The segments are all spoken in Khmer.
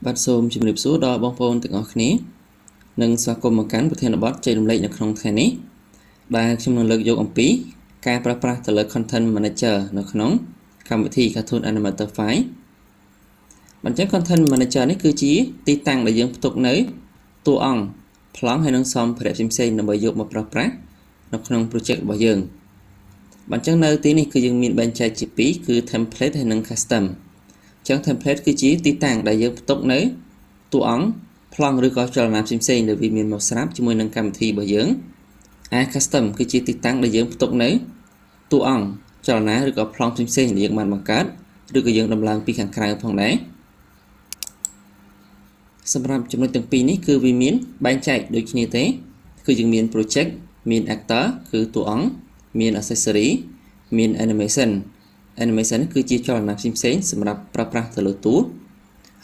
បាទសូមជម្រាបសួរដល់បងប្អូនទាំងអស់គ្នានិងស្វាគមន៍មកកាន់ប្រធានបទចែករំលែកនៅក្នុងថ្ងៃនេះដែលខ្ញុំនឹងលើកយកអំពីការប្រើប្រាស់ទៅលើ Content Manager នៅក្នុងកម្មវិធី Cartoon Animator 5អញ្ចឹង Content Manager នេះគឺជាទីតាំងដែលយើងផ្ទុកនៅតួអង្គប្លង់ហើយនិងសម្ភារៈផ្សេងៗដើម្បីយកមកប្រើប្រាស់នៅក្នុង project របស់យើងអញ្ចឹងនៅទីនេះគឺយើងមានបែងចែកជាពីរគឺ template ហើយនិង custom អញ្ចឹង template គឺជាទីតាំងដែលយើងផ្ទុកនៅតួអង្គប្លង់ឬក៏ចលនាផ្សេងៗដែលវាមានមកស្រាប់ជាមួយនឹងកម្មវិធីរបស់យើងឯ custom គឺជាទីតាំងដែលយើងផ្ទុកនៅតួអង្គចលនាឬក៏ប្លង់ផ្សេងៗដែលយើងបានបង្កើតឬក៏យើងដំឡើងពីខាងក្រៅផងដែរសម្រាប់ចំណុចទាំងពីរនេះគឺវាមានបែងចែកដូចគ្នាទេគឺយើងមាន project មាន actor គឺតួអង្គមាន accessory មាន animation animation គឺជាចលនាផ្សេងៗសម្រាប់ប្រើប្រាស់ទៅលើតួ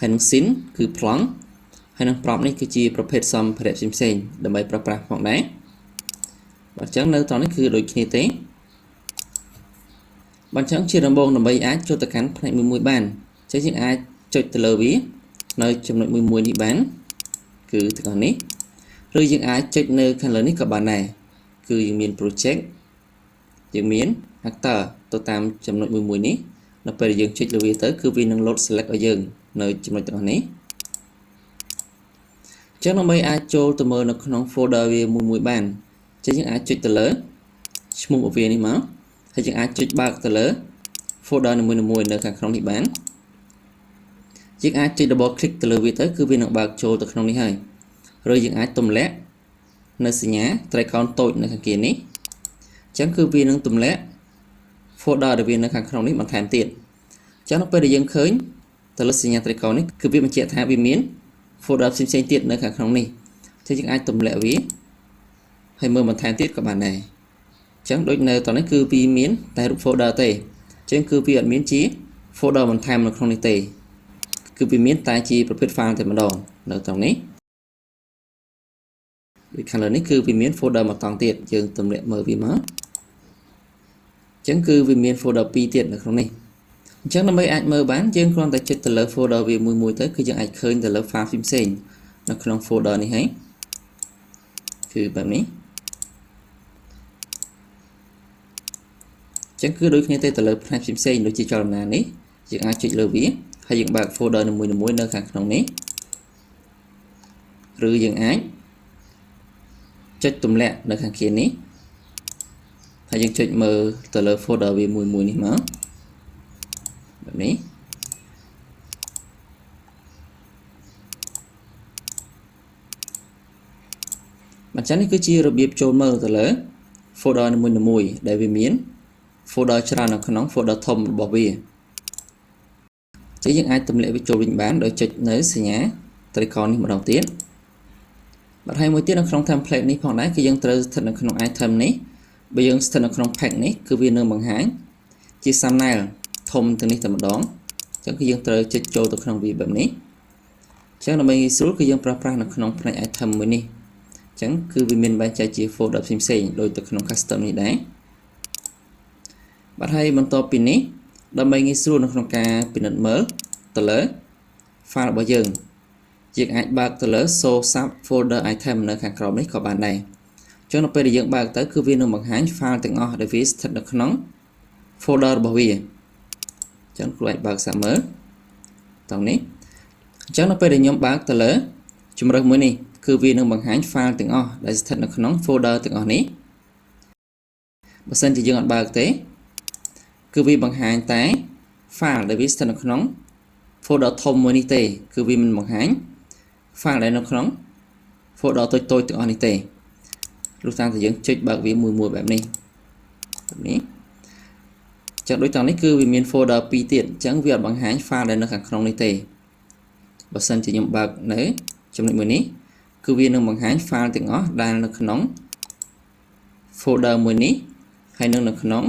ហើយនឹង scene គឺប្លង់ហើយនឹង prop នេះគឺជាប្រភេទសម្ភារៈផ្សេងៗដើម្បីប្រើប្រាស់ផងដែរបាទអញ្ចឹងនៅត្រង់នេះគឺដូចគ្នាទេបាទអញ្ចឹងជាដំបូងដើម្បីអាចចូលទៅកាន់ផ្នែកមួយៗបានអញ្ចឹងយើងអាចចុចទៅលើវានៅចំណុចមួយៗនេះបានគឺទាំងអស់នេះឬយើងអាចចុចនៅខាងលើនេះក៏បានដែរគឺយើងមាន project យើងមាន actor ទៅតាមចំណុចមួយៗនេះនៅពេលដែលយើងចុចលើវាទៅគឺវានឹង load select ឲ្យយើងនៅចំណុចទាំងអស់នេះអញ្ចឹងដើម្បីអាចចូលទៅមើលនៅក្នុង folder វាមួយៗបានអញ្ចឹងយើងអាចចុចទៅលើឈ្មោះរបស់វានេះមកហើយយើងអាចចុចបើកទៅលើ folder នីមួយៗនៅខាងក្នុងនេះបានយើងអាចចុច double click ទៅលើវាទៅគឺវានឹងបើកចូលទៅក្នុងនេះហើយឬយើងអាចទម្លាក់នៅសញ្ញាត្រីកោណតូចនៅខាងគេនេះអញ្ចឹងគឺវានឹងទម្លាក់ folder ដែលវានៅខាងក្នុងនេះបន្ថែមទៀតអញ្ចឹងនៅពេលដែលយើងឃើញទៅលើសញ្ញាត្រីកោណនេះគឺវាបញ្ជាក់ថាវាមាន folder ផ្សេងៗទៀតនៅខាងក្នុងនេះអញ្ចឹងយើងអាចទម្លាក់វាហើយមើលបន្ថែមទៀតក៏បានដែរអញ្ចឹងដូចនៅតនេះគឺវាមានតែរូប folder ទេអញ្ចឹងគឺវាអត់មានជា folder បន្ថែមនៅក្នុងនេះទេគឺវាមានតែជាប្រភេទ file តែម្ដងនៅត្រង់នេះដូចខាងលើនេះគឺវាមាន folder មួយតង់ទៀតយើងទម្លាក់មើលវាមកអញ្ចឹងគឺវាមាន folder 2ទៀតនៅក្នុងនេះអញ្ចឹងដើម្បីអាចមើលបានយើងគ្រាន់តែចុចទៅលើ folder វាមួយៗទៅគឺយើងអាចឃើញទៅលើ file ផ្សេងៗនៅក្នុង folder នេះហើយគឺបែបនេះអញ្ចឹងគឺដូចគ្នាទេទៅលើផ្នែកផ្សេងៗដូចជាចលនានេះយើងអាចចុចលើវាហើយយើងបើក folder នីមួយៗនៅខាងក្នុងនេះឬយើងអាចចុចទម្លាក់នៅខាងគេនេះហើយយើងចុចមើលទៅលើ folder វាមួយៗនេះមកបែបនេះបាទចឹងនេះគឺជារបៀបចូលមើលទៅលើ folder នីមួយៗដែលវាមាន folder ច្រើននៅក្នុង folder ធំរបស់វាចឹងយើងអាចទម្លាក់វាចូលវិញបានដោយចុចនៅសញ្ញាត្រីកោណនេះម្ដងទៀតបាទហើយមួយទៀតនៅក្នុង template នេះផងដែរគឺយើងត្រូវស្ថិតនៅក្នុង item នេះបើយើងស្ថិតនៅក្នុង pack នេះគឺវានឹងបង្ហាញជា thumbnail ធំទៅនេះតែម្ដងអញ្ចឹងគឺយើងត្រូវចុចចូលទៅក្នុងវាបែបនេះអញ្ចឹងដើម្បីងាយស្រួលគឺយើងប្រើប្រាស់នៅក្នុងផ្នែក item មួយនេះអញ្ចឹងគឺវាមានបែងចែកជា folder ផ្សេងៗដូចទៅក្នុង custom នេះដែរបាទហើយបន្ទាប់ពីនេះដើម្បីងាយស្រួលនៅក្នុងការពិនិត្យមើលទៅលើ file របស់យើងយើងអាចបើកទៅលើ show sub folder item នៅខាងក្រោមនេះក៏បានដែរអញ្ចឹងនៅពេលដែលយើងបើកទៅគឺវានឹងបង្ហាញ file ទាំងអស់ដែលវាស្ថិតនៅក្នុង folder របស់វាអញ្ចឹងគ្រូអាចបើកសាកមើលត្រង់នេះអញ្ចឹងនៅពេលដែលខ្ញុំបើកទៅលើជំរើសមួយនេះគឺវានឹងបង្ហាញ file ទាំងអស់ដែលស្ថិតនៅក្នុង folder ទាំងអស់នេះបើសិនជាយើងអត់បើកទេគឺវាបង្ហាញតែ file ដែលវាស្ថិតនៅក្នុង folder ធំមួយនេះទេគឺវាមិនបង្ហាញ file ដែលនៅក្នុង folder តូចៗទាំងអស់នេះទេលុះតាមតែយើងចុចបើកវាមួយៗបែបនេះបែបនេះចឹងដូចតនេះគឺវាមាន folder 2ទៀតអញ្ចឹងវាអត់បង្ហាញ file ដែលនៅខាងក្នុងនេះទេបើសិនជាខ្ញុំបើកនៅចំណុចមួយនេះគឺវានឹងបង្ហាញ file ទាំងអស់ដែលនៅក្នុង folder មួយនេះហើយនឹងនៅក្នុង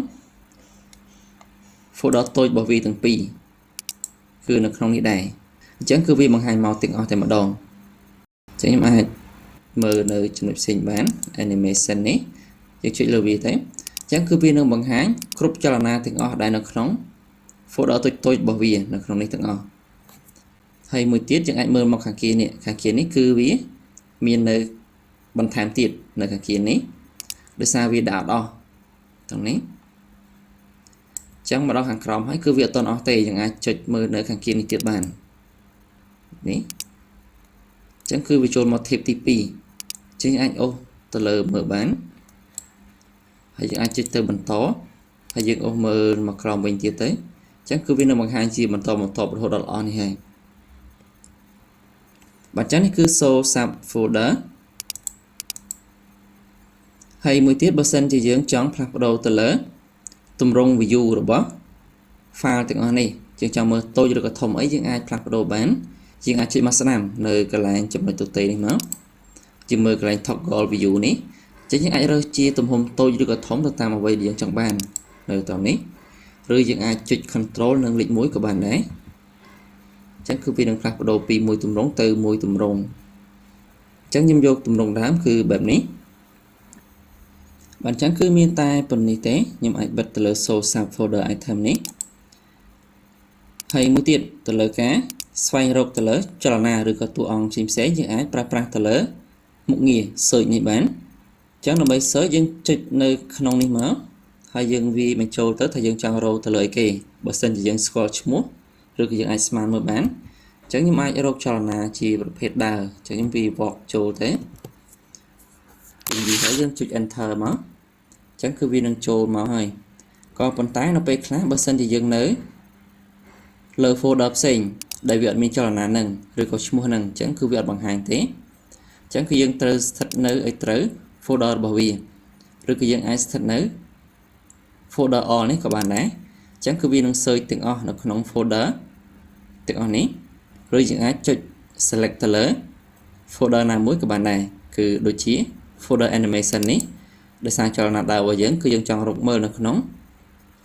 folder តូចរបស់វាទាំងពីរគឺនៅក្នុងនេះដែរអញ្ចឹងគឺវាបង្ហាញមកទាំងអស់តែម្ដងអញ្ចឹងខ្ញុំអាចមើលនៅចំណុចផ្សេងបាន animation នេះយើងចុចលើវាទៅអញ្ចឹងគឺវានឹងបង្ហាញគ្រប់ចលនាទាំងអស់ដែលនៅក្នុង folder តូចៗរបស់វានៅក្នុងនេះទាំងអស់ ហើយមួយទៀតយើងអាចមើលមកខាងគេនេះខាងគេនេះគឺវាមាននៅបន្ថែមទៀតនៅខាងគេនេះដោយសារវាដាក់អត់អស់ត្រង់នេះចឹងមកដល់ខាងក្រោមហើយគឺវាអត់ទាន់អស់ទេយើងអាចចុចមើលនៅខាងគៀននេះទៀតបាននេះចឹងគឺវាចូលមក tab ទី2ចឹងអាចអូសទៅលើមើលបានហើយយើងអាចចុចទៅបន្តហើយយើងអូសមើលមកក្រោមវិញទៀតទៅចឹងគឺវានឹងបង្ហាញជាបន្តបន្ទាប់រហូតដល់អស់នេះហើយបាទចឹងនេះគឺ show sub folder ហើយមួយទៀតបើសិនជាយើងចង់ផ្លាស់ប្ដូរទៅលើទម្រង់ view របស់ file ទាំងអស់នេះយើងចង់មើលតូចឬក៏ធំអីយើងអាចផ្លាស់ប្ដូរបានយើងអាចចុចមកស្ដាំនៅកន្លែងចំណុចទទេនេះមកជាមើលកន្លែង toggle view នេះចឹងយើងអាចរើសជាទំហំតូចឬក៏ធំទៅតាមអ្វីដែលយើងចង់បាននៅត្រង់នេះឬយើងអាចចុច control និងលេខ1ក៏បានដែរចឹងគឺវានឹងផ្លាស់ប្ដូរពីមួយទម្រង់ទៅមួយទម្រង់ចឹងខ្ញុំយកទម្រង់ដើមគឺបែបនេះបាទអញ្ចឹងគឺមានតែប៉ុណ្នេះទេខ្ញុំអាចបិទទៅលើ show sub folder item នេះហើយមួយទៀតទៅលើការស្វែងរកទៅលើចលនាឬក៏តួអង្គផ្សេងផ្សេងយើងអាចប្រើប្រាស់ទៅលើមុខងារ search នេះបានអញ្ចឹងដើម្បី search យើងចុចនៅក្នុងនេះមកហើយយើងវាយបញ្ចូលទៅថាយើងចង់រកទៅលើអីគេបើសិនជាយើងស្គាល់ឈ្មោះឬក៏យើងអាចស្មានមើលបានអញ្ចឹងខ្ញុំអាចរកចលនាជាប្រភេទដើរអញ្ចឹងខ្ញុំវាយ walk ចូលទៅយើងវាយហើយយើងចុច enter មកអញ្ចឹងគឺវានឹងចូលមកហើយក៏ប៉ុន្តែនៅពេលខ្លះបើសិនជាយើងនៅលើ folder ផ្សេងដែលវាអត់មានចលនានឹងឬក៏ឈ្មោះនឹងអញ្ចឹងគឺវាអត់បង្ហាញទេអញ្ចឹងគឺយើងត្រូវស្ថិតនៅឲ្យត្រូវ folder របស់វាឬក៏យើងអាចស្ថិតនៅ folder all នេះក៏បានដែរអញ្ចឹងគឺវានឹង search ទាំងអស់នៅក្នុង folder ទាំងអស់នេះឬយើងអាចចុច select ទៅលើ folder ណាមួយក៏បានដែរគឺដូចជា folder animation នេះដោយសារចលនាដើររបស់យើងគឺយើងចង់រកមើលនៅក្នុង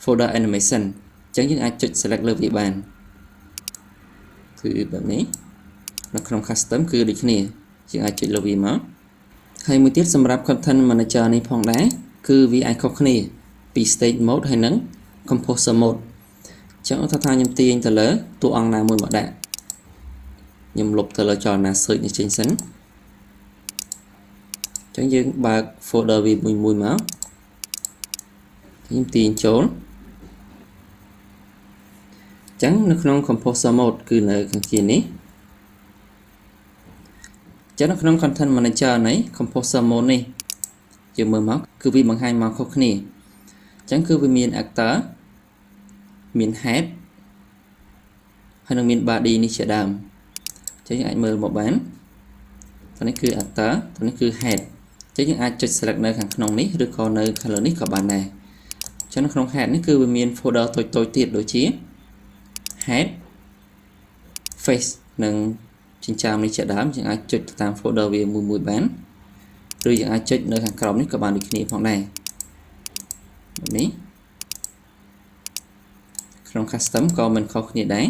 folder animation អញ្ចឹងយើងអាចចុច select លើវាបានគឺបែបនេះនៅក្នុង custom គឺដូចគ្នាយើងអាចចុចលើវាមកហើយមួយទៀតសម្រាប់ content manager នេះផងដែរគឺវាអាចខុសគ្នាពី stage mode ហើយនិង composer mode អញ្ចឹងឧទាហរណ៍ថាខ្ញុំទាញទៅលើតួអង្គណាមួយមកដាក់ខ្ញុំលុបទៅលើចលនា search នេះចេញសិនអញ្ចឹងយើងបើក folder វាមួយមួយមកខ្ញុំទាញចូលអញ្ចឹងនៅក្នុង composer mode គឺនៅខាងជានេះចឹងនៅក្នុង content manager នៃ composer mode នេះយើងមើលមកគឺវាបង្ហាញមកខុសគ្នាអញ្ចឹងគឺវាមាន actor មាន head ហើយនឹងមាន body នេះជាដើមអញ្ចឹងយើងអាចមើលមកបានតនេះគឺ actor តនេះគឺ head អញ្ចឹងយើងអាចចុច select នៅខាងក្នុងនេះឬក៏នៅខាងលើនេះក៏បានដែរអញ្ចឹងនៅក្នុង head នេះគឺវាមាន folder តូចៗទៀតដូចជា head face និងចិញ្ចើមនេះជាដើមយើងអាចចុចទៅតាម folder វាមួយមួយបានឬយើងអាចចុចនៅខាងក្រោមនេះក៏បានដូចគ្នាផងដែរនេះក្នុង custom ក៏មិនខុសគ្នាដែរ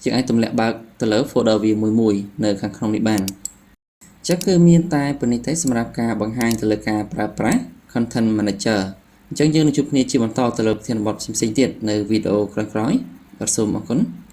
យើងអាចទម្លាក់បើកទៅលើ folder វាមួយមួយនៅខាងក្នុងនេះបានចឹងគឺមានតែប៉ុណ្នេះទេសម្រាប់ការបង្ហាញទៅលើការប្រើប្រាស់ content manager អញ្ចឹងយើងនឹងជួបគ្នាជាបន្តទៅលើប្រធានបទផ្សេងៗទៀតនៅវីដេអូក្រោយៗបាទសូមអរគុណ។